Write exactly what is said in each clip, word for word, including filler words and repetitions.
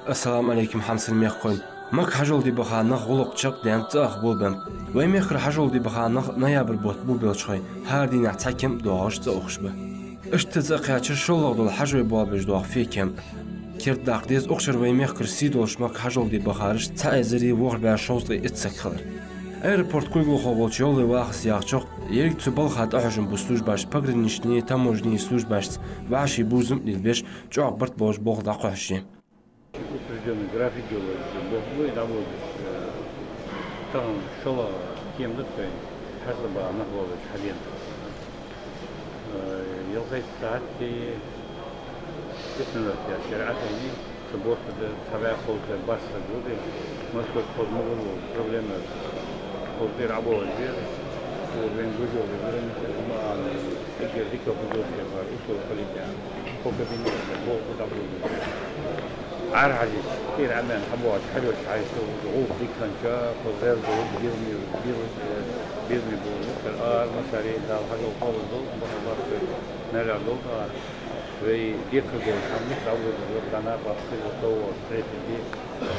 Ассаламу Ӏалайкум, хьамсара мехкахой. Макка хьажол де баха нах гӀулакх чакхдаьнна цӀа аха болабеннаб. Вай мехкара хьажол де баха нах ноябрь бутт бубелчхой хӀара дийнахьа цхьа кема а доагӀаш цӀа ухаш ба. Иштта цӀа кхаьчар шоллагӀа дола хьажой болабеш доагӀа фекем. Кердадаккха деза, укх шера вай мехкара сий долаш Макка хьажол де бахараш цхьа эзари ворхӀ бӀаь шовзткъеи итт саг хилар. Аэропорта кулгалхо волча Йовлой Вахас яхачох, еррига цу балха тӀахьожам бу службаш, погранични, таможни службашца вӀаший бувзам а лелабеш, чӀоагӀа барт болаш болх дӀакхухьаш я. Утверждённый график йолаш болх ба из дӀабодаш, э, тахан шоллагӀа кема да тхоай, хьажол де баха нах болабеш хьадена. Э, ялхайтта сахьати итт минот яьлча ер Ӏохайнай, цу борта тӀа цхьа бӀаь кхузткъеи бархӀ саг ва, Москвага хоза ма гур вол, проблема хоза тӀера ӀобоагӀаш бар, цо вайна гуш йола граница ма аьнна, эггара дика хоза йолча япар, условия хилийта. По кабинету болх ба дӀабодаш. Ӏар хьажача, тӀера Ӏомаьнна хьабоагӀача хьажоча хьажача, гӀулакх дика хиннача, хоза гӀерза дола, безаме, бел-, безаме бола, ара массане Дала хьажол кхоабаш долда, бархӀ-бархӀ наьлаьр долда. Вай декхар долча хӀаманах дӀаводаш вар, дӀа-нана пастырь, товар, третий день,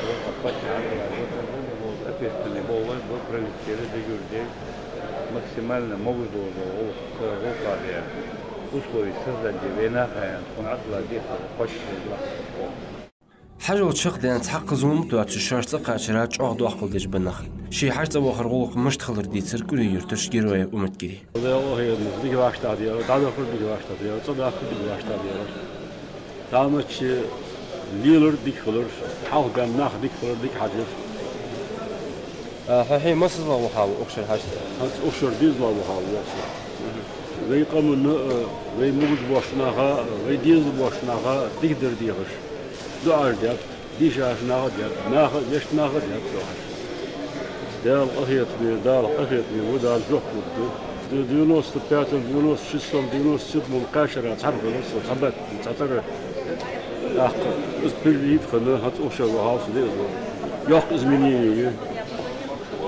вот, а паччахьа Ӏамал яр, вот, ответственный болаш ба, провести, дежурить де, максимально могаш дола гӀулакх, гӀулакх де, условия создать де, вай наха ян, тхона Ӏатла декхар, почти лахаш. Хьажол чакхдаьнна цхьаккха зулам а доацаш, шоаш цӀа кхаьчара чӀоагӀа доаккхал деш ба нах. Ший хьажцӀа вахара гӀулакх мишта хилар дийцар КӀури-Юртарча Героев Уматгири. Дала къахетам, дика вахаш даха дезар, дӀадахар дика вахаш даха дезар, цӀадахар дика вахаш даха дезар. Тамашийна лелар дика хилар, хьалха баьнна нах дика хилар, дика хьажар. А, хьо хье масаза лагӀа вахав укх шера хьажцӀа? ХӀанз укх шера деза лагӀа вахав воксо. Вай къаманна, а, вай могаш боацача наха, а, вай дезал боацача наха дика дар дехаш, дуӀаш даьд, дийша нах а даьд, наха, вешта нах а даьд дуӀаш. Дала къахетаме, Дала къахетаме ва, Дала жоп лургда. Девяносто пятом, девяносто шестом, девяносто седьмом кхаь шера цхьана хиннав со, цхьа бат, цхьатарра. ТӀаккха из пирригӀа хинна, хӀанз укх шера вахав со, деза лагӀа. Йоккха изменени я.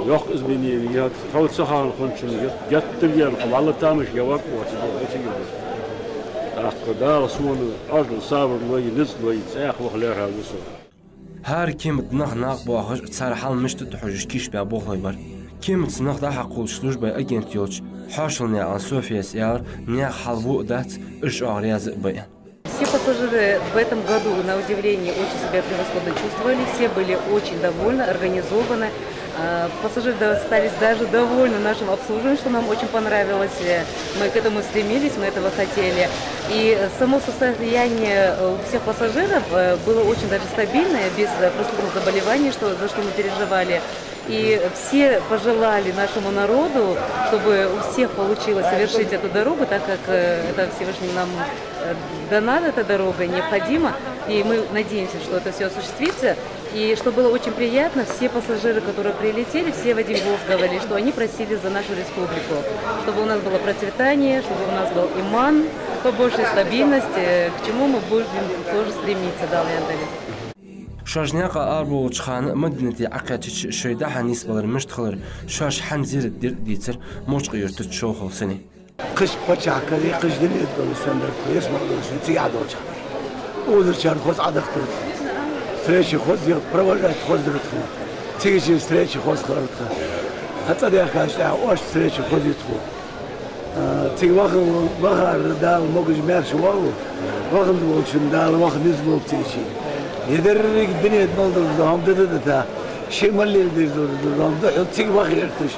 Йоккха изменени я, тхо цу хана хинначунна гет-, геттара гаьна кхы вӀалла тамаш я вакъ вац, бо, бо цига бо. ТӀаккха Дала сона Ӏожал, сабар лой, низ лой, цӀаькха ваха лаьрхӀа ва со. ХӀара кеман тӀа нах накъабоахаш, цар хьал мишта да хьожаш кийчбаь болхлой бар. Кемаца нах дӀахьакхалуча службай агент йолча Хьошалнаькъан Софияс аьлар, наьха хьал во а дац, уж чӀоагӀа раьза а ба. Все пассажиры в этом году, на удивление, очень себя превосходно чувствовали, все были очень довольны, организованы. А, пассажиры остались даже довольны нашим обслуживанием, что нам очень понравилось. Э, мы к этому стремились, мы этого хотели. И само состояние, э, у всех пассажиров, э, было очень даже стабильное, без, э, простудных заболеваний, что, за что мы переживали. И все пожелали нашему народу, чтобы у всех получилось совершить эту дорогу, так как, э, это Всевышний нам, э, дана эта дорога, необходима. И мы надеемся, что это всё осуществится. И что было очень приятно, все пассажиры, которые прилетели, все в один голос говорили, что они просили за нашу республику, чтобы у нас было процветание, чтобы у нас был иман, побольше стабильности, э, к чему мы будем тоже стремиться, Дала яндали. Шоаш наькъа арабовлача хана Мадинате Ӏокхаьчача шоай дӀа-хьа нийсбалар мишта хилар, шоаш хӀана зерат дир а дийцар Мочкъий-Юртарча Шовхала Сине. Кхыча паччахьалкхеи, кхыча дунен тӀа долаш санна дар тхо, ялсмала долаш санна цига Ӏодолча хана. Укхазарчарна хоза Ӏодахийтар тхо. Встреча хоза яр, провожать хоза дир тхона. Цигача встреча хоза хилар тха. ХӀанз цӀадаьхкача тӀехьа оаш встреча хоза я тхона. А, цига вахар, вахар Дала могаш-маьрша воалва, ваханза волчунна Дала ваха низ лулба цигача. Е деррига дунен тӀа мел долаш дола хӀама ди-ди дита, ше мел леладеш долаш дола хӀама духьал цига ваха гӀерташ,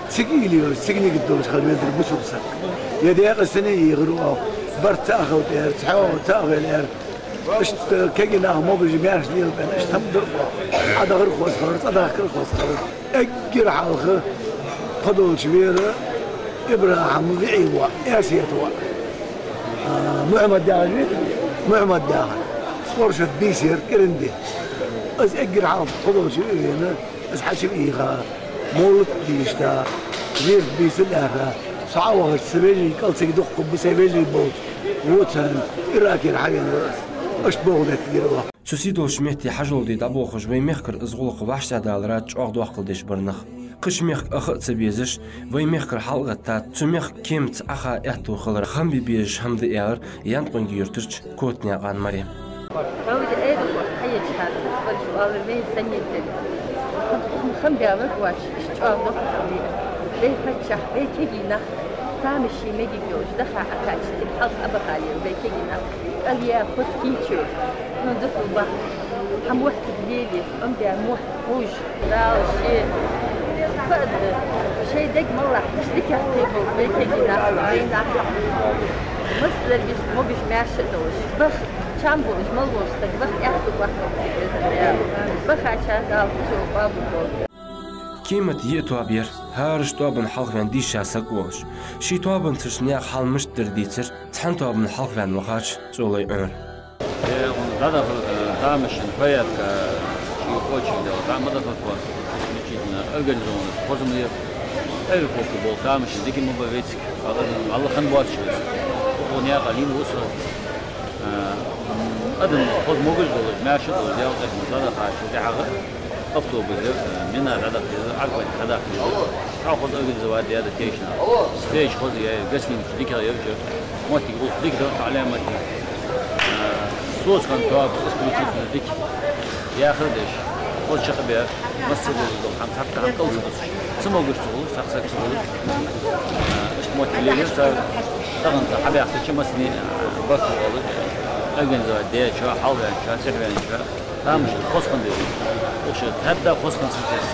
цига уйла йолаш, цига нигат долаш хила везар бусалба саг. Е декъа санна а ехар оаха, барт цаӀ хилба аьлар, цхьоагӀо цаӀ хилба аьлар. Иштта кегий нах могаш-маьрша лелабаьнна, иштта хӀама дар оаха. Ӏодахар хоза хилар, цӀадахкар хоза хилар. Эггара хьалха тхо долча вера ИбрахӀима виӀий воӀ, Аьсета воӀ. А, Мухьаммад яхаш вий? Мухьаммад яхаш. Оршот бийса яр, кӀиранди. Из эггара хьалха тхо долча вена, из хьачу а ийха, мовлат дийшад, зерат бийса лаьрхӀа. Со Ӏовахача са вежарий кӀал цига дукха хургба, са вежарий болча, вуцан, Иракера хьавена вар из. Иштта боху метта гира оаха. Цу сий долча метте хьажол де дӀаболхаш вай мехкара из гӀулакх вӀаштӀехьадалара чӀоагӀа доаккхал деш бар нах. Кхыча мехка аха а ца безаш, вай мехкара хьал а гӀаттад, цу мехка кемаца Ӏоха аьттув хилар хам бе безаш хӀама да, аьлар Янкъонгий-Юртарча Котанаькъан Марем. Хьо вижа, айда хьо, хьаеча хьа, Ала вай санна тел. Хьан хам баьлар вац, иштта чӀоагӀа доккха хӀама да. Вай паччахь, вай кегий нах, тамашийна мегаш йолаш, даха Ӏокхаьчача, цига хьалха Ӏобаха лела вай кегий нах. КӀал яь, хоза кийчо, ну, дукха баха. Хьа моттиг лелае, Ӏомадаь мотт ховш. Дала ше, фу да, шоай дег мел латташ дикагӀа кхеболча вай кегий наха, вай наха. Массаза веза могаш-маьрша долаш, баха чам болаш, мел волаш саг баха аьттув баккхалба цига везан Дала. Бахачарна Дала хьажол къоабалдолда. Кемата йиъ тоаба яр, хӀара тоабан хьалхаваьнна дийша саг волаш. Ший тоабанцара наьха хьал мишта дар дийцар, цхьан тоабан хьалхаваьнна вахача ЦӀолой Ӏумара. Э, он дӀадахар, э, тамашийна порядка, э, ший кочиг дела, дӀа ма дахар тхо, исключительно организованность, хоза ма яр, э, коки бола тамашийна дика ма ба вециг, а, а, Аллахьан боацаш вециг. Тхо наькъа лийна ва со, э, м, адам хоза могаш долаш, маьрша долаш, Даьла къахетамца дӀадахача, тӀехьагӀа автобус яр, э, Мина дӀадаха дезар, Ӏарфате хьадахка дезар. Цхьа хоза организовать даьд тешна. Встреча хоза яьй, гостиница дикагӀа яр чу. Моттиг гӀулакх дика дар, Ӏаламате. Э, соцахана тоаба исключительно дика. Яхар деш, хоза чакхбаьб, массаза долаш дола хӀама, цхьаккха хӀама кӀалца бусаш. Ца могаш ца гӀулаш, цхьаккха саг ца гӀулаш. Э, иштта моттиг лелаяр цар, тахан цар хьабаьхкача массане, э, барт оалаш, организовать даьчоа, хьалваьнначоа, цӀихваьнначоа. Тамашийна хоза хинна деза. Укх шера хӀаьта а хоза хинна санна тесса.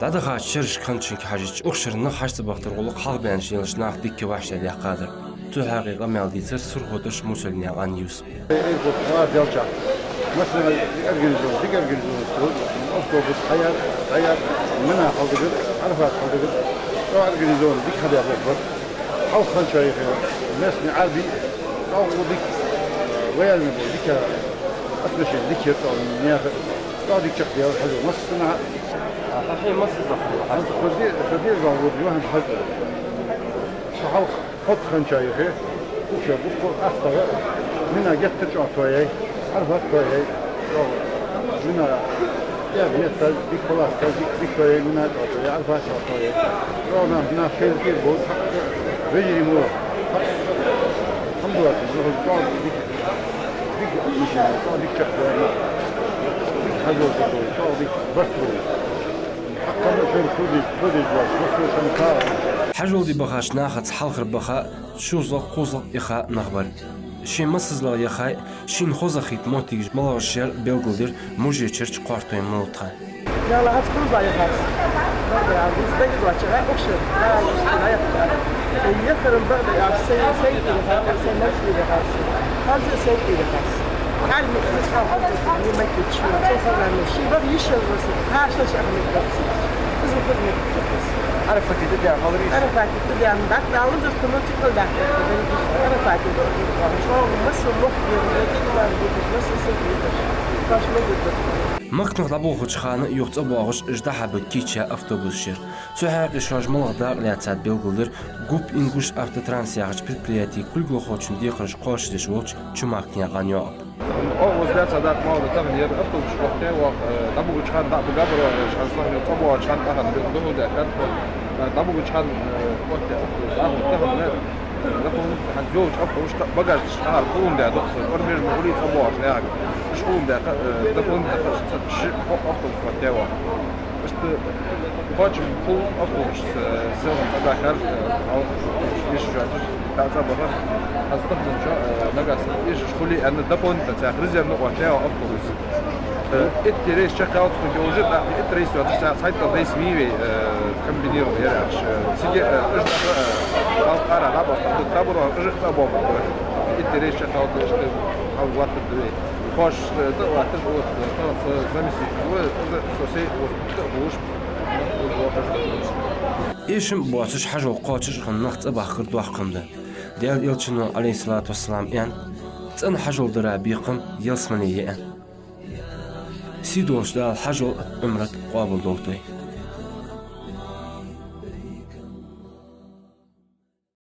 ДӀадахача шерашка хинначунга хьежача, укх шера нах хьажцӀа бахийтара гӀулакх хьалхабаьннача лелаш нах дикка вӀаштӀехьадаьккхадар. Цу хьакъехьа къамаьл дийцар Сурхотарча Мусалнаькъан Юсупа. Аэропорт хьалха делча, массане организован, дика организован, автобус хьаяьр, хьаяьр, Мина хьалдигар, Ӏарфат хьалдигар, цӀа организован, дика хьадаь боху бар. Хьалха хиннача юхе местный Ӏарбий, цӀа гӀо дика, ваяльна бо дика, отношение дика яр цӀа наьха, цӀа дика чакхдаьлар хьажол массанахьа. А хьо хье массаза хьо хьажол? Хьо де, хьо де вал вот юхан хьажол. Со хьалха хӀотта хиннача юхе, укх шера буккъал аттагӀа, Мина геттара чӀоагӀа тоаяьй, Ӏарфат тоаяьй. Мина, э, метта, дика палатка, дика, дика тоаяьй, Мина чӀоагӀа тоаяьй, Ӏарфат чӀоагӀа тоаяьй. ЧӀоагӀа нах, нах шоайла кхера болаш, хьакъ, вежарий мо, хьакъ, хьамдулатта, чӀоагӀа дика, дика отношение, чӀоагӀа дика чакхдаьлар, дика хьажол долаш, чӀоагӀа дика барт болаш. Хьакъ ма шоайла кхувдеш, кхувдеш болаш, массо шоайла кхера. Хьажол де бахача нахаца хьалхара баха шовзткъа-кхузткъа яха нах бар. Ший массазлагӀа яхай, шийна хоза хетта моттигаш малагӀаш яр белгалдир Мужечерча Кхортой Мулатхана. Яла хьац кхузлагӀа яхар со. Бакъда, аз дагадоацача, укх шера, яхар бакъда, аз сай, сай тӀера яхар, сай мачтера яхар со. ХӀанз а сай тӀера яхар со. Хьал ма хеза, хьал хьалха ма кийча, цо хаза ма ши бах йиш яр со, хьашаш ахмед бах со. Из хоза ма кийча. Ӏарфате тӀадеана хилар из? Ӏарфате тӀадеана, дӀа Дала зар хӀама цикъал даьккха, Ӏарфате тӀадеана. ЧӀоагӀа масса мохк дера, дика мара диташ, масса саг диташ. Баш ма диташ. Макканах дӀаболхача хана юха цӀабоагӀаш, уж дӀахьабаргболга кийча автобусаш яр. Цу хьакъехьа шоаш малагӀа дакъа лаьцад белгалдир ГУП «Ингуш автотранс» яхача предприятен кулгалхочун декхараш кхоачашдеш волча Чумакнаькъан Йоапа. О, возле ца дакъа мала да тахан яр автобус хӀотте вах, э, дӀабугача хана дӀа бугабар, э, шан сахьа цӀабоагӀача хана тахан духу да кат, э, дӀабугача хана, э, хӀотте автобус, а, вот тахан, э, дӀакхун хӀанз йолча автобус багаж тӀа хӀара хулам да дохса, пар между хули цӀабоагӀаш лехаг. Иш хулам да, э, дӀакхун да, ши автобус хӀотте вах. Иштта кхоачам хул автобус, э, селхан цӀабахар, э, иш жоаташ, та цӀабахар, аз таханчо, э, нагас иш хули, аьнна, дополнительно цхьа резервно оттаяь автобус. Э, итт рейс чакхъялац хӀу уже, да, итт рейс йоацаш, цхьа, цхьайтта рейс мийвей, э, комбинированный яр ахш, э, цига, э, уж нах, э, хьалкъара, раба, хьалкъара, уж цӀабоагӀа, э, итт рейс чакхъялац, иштта хьал ваттар да вай. Хош, э, тӀа ватташ, вот, э, тӀа, э, заместитель, вот, э, со сей, вот, тӀа буш, Эшам боацаш хьажол кхоачаш хинна нах цӀабахкар доккха хӀама да. Даьла Элчано, Ӏалайхи ссалату вассалам, аьннад: «ЦӀена хьажол дара бекхам ялсмале я», — аьнна. Сийдолча Дала хьажол а, Ӏумрат а къоабалдолда вай.